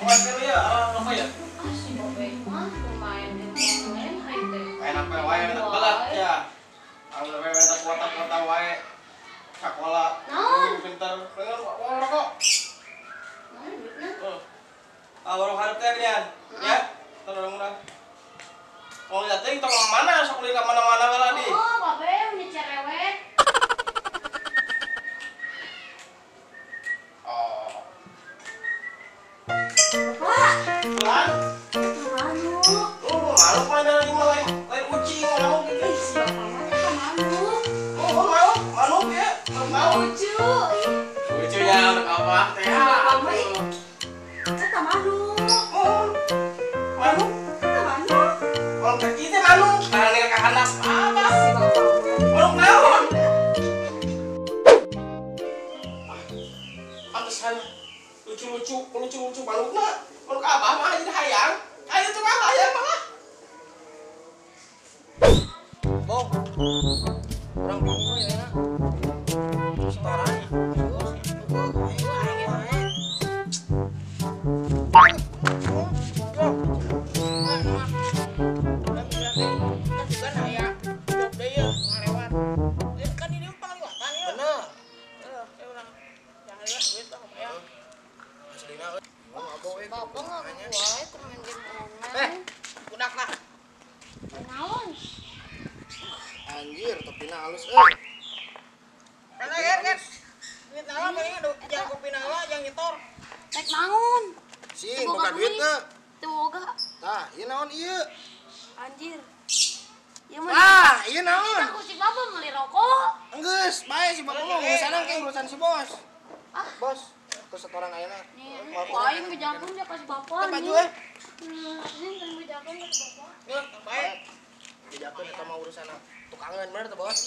Wah, ya, apa ya? Ah, si Babe mah lumayan main aing teh. Enak wae, enak banget ya. Angger we enak kuota-kuota wae. Sakola. Naon? Pinter. Pengen rokok. Naon duitna? Heeh. Ah, warung hareup teh geuningan. Ya, tolong urang. Oh, ya teh tong mana sok ka mana-mana lah di. Oh, Babe meni cerewet. Oh. Pak. Pulang. Manuk. Oh, manuk mah ada lima lain ucing, manuk gitu. Si Bapak mah eta manuk. Oh, manuk, manuk ya. Manuk. Lucu. Lucunya anak apa teh? Bapak mah eta manuk. Oh. Manuk. Eta manuk. Kalau kaki teh manuk, karena ka handap apa? Si Bapak manuk naon? Pantesan lucu-lucu, lucu-lucu manukna. Manuk abah mah jadi hayang. Ayo tuh mah hayang mah. Bong. Urang bingung ya enak. Setoran. Bapak nggak wae keur main game online. Budak lah. Naon? Anjir, topina halus euy. Mana ger, ger? Duit naon paling jang kopi naon jang nyetor. Rek naon? Sing boga duit teu? Teu boga. Tah, ieu naon ieu? Anjir. Ieu mah. Ah, ieu naon? Aku si Bapak meuli rokok. Enggeus, bae si Bapak mah urusan ke urusan si bos. Ah, bos. Terus setoran ayeuna. Nih, aing bejakeun ya ka si Bapak. Teh baju eh. Ini teh bejakeun ka si Bapak. Yeuh, bae. Bejakeun eta mah urusan tukangan bener teh, Bos.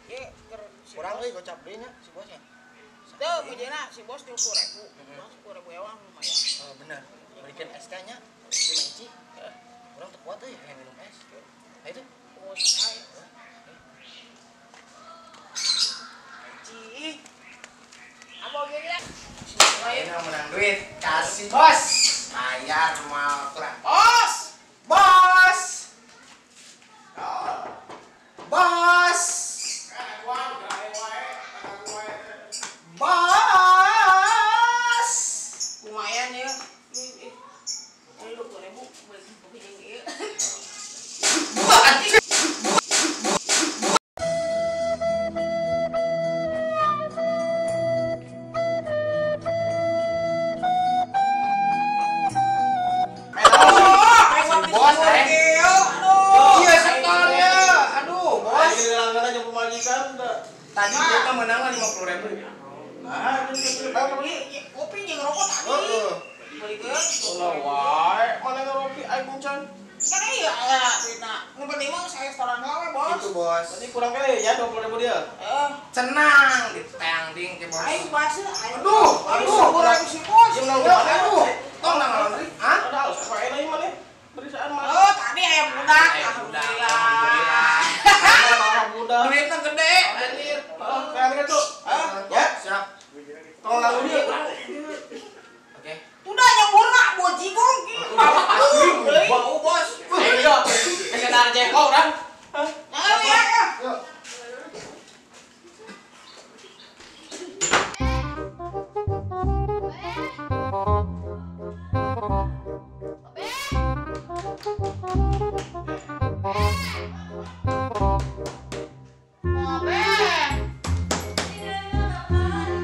Ieu keur kurang euy gocap deui nya si bosnya. Teu bejana si bos 30.000. Bos 10.000 ewang lumayan. Oh, bener. Berikan SK nya 5 inci. Urang teu kuat euy hayang minum es. Ayo tuh. Bos ayo. Ci. Apa ge ge? Ini menang duit, kasih bos. Bayar mal kurang. Bos! Bos! Bos! Bos! Lumayan ya. Ini 20.000 beli kopi jeung ieu. Tadi kita menang 50.000. Nah, kopi jeung rokok tadi. Belikeun. Ulah wae, mana ngopi aing kuncan. Kan ieu aya duitna. Nu penting mah saya setoran wae, Bos. Gitu, Bos. Berarti kurang kali ya 20.000 dia. Heeh. Cenang ditang ding ke Bos. Aing basa. Aduh, aduh, kurang si Bos. Aduh. Tong nang laundry. Hah? Ada halus apa enak mana? Perisaan mana? Oh, tadi ayam budak. Alhamdulillah. Budak. Duitnya gede, anjir. Kayak gitu. Ya, siap. Tolong lalu dia. Oke. Udah nyemurna bojigong. Bau, Bos. Ayo, kesenar jengkol urang. Ayo ya. Yuk.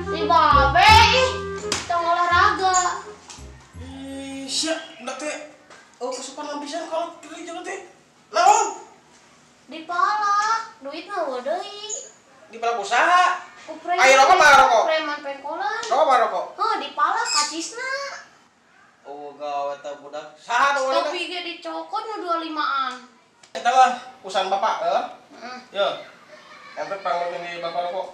Si Babe ih, tong olahraga. Ih, sia, udah teh. Oh, kesukaan pisan kalau kiri jalan teh. Lawan. Dipalak, duitna eueuh deui. Dipalak usaha. Ayo rokok mah rokok. Preman pengkolan. Rokok mah rokok. Heuh, dipalak kacisna. Oh, gawe teh budak. Saha nu Topi ge dicokot nu 25-an. Eta mah urusan bapak, heuh. Heeh. Yo. Ente panggung di bapak rokok.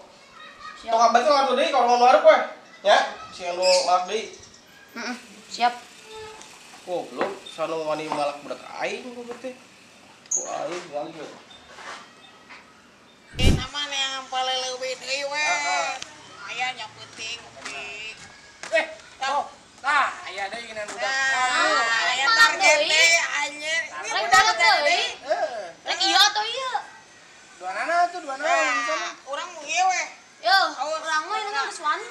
Tong abah teh ngadu deui kalau ngomong we. Ya, si anu malak deui. Heeh, siap. Goblok, sanu wani malak budak aing goblok teh. Ku aing ngali ge. Eta mah neangan paleleuwih deui we. Lumayan yang penting kopi. Oh, Tah, aya deui geunan budak. Nah, aya target deui anjir. Ini Rek budak balap deui. Heeh. Rek ieu atau ieu? Dua nana tuh, dua nana misalnya. Urang mau ieu we. Yo, urang mah ini mah geus wani.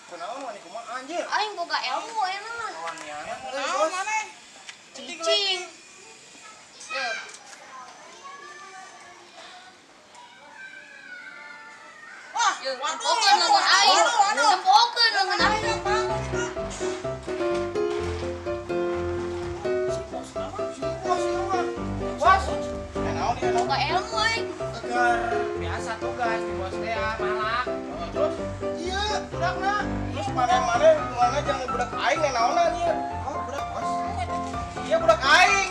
Kunaon wani kumaha anjir? Aing boga ilmu ayeuna mah. Waniana euy, Naon bos. maneh? Cicing. Yo. Wah, Yo, waduh, tempokeun leungeun aing. waduh, waduh. Tempokeun leungeun aing. Si bos nama, si bos ieu mah. Bos, Eh, naon ieu naon? Boga ilmu aing. agar biasa tugas di bos teh ya, malak. Oh, terus Iya, budakna. terus mana-mana hubunganna jeung budak aing naonan ieu. Oh, budak bos. Iya budak aing.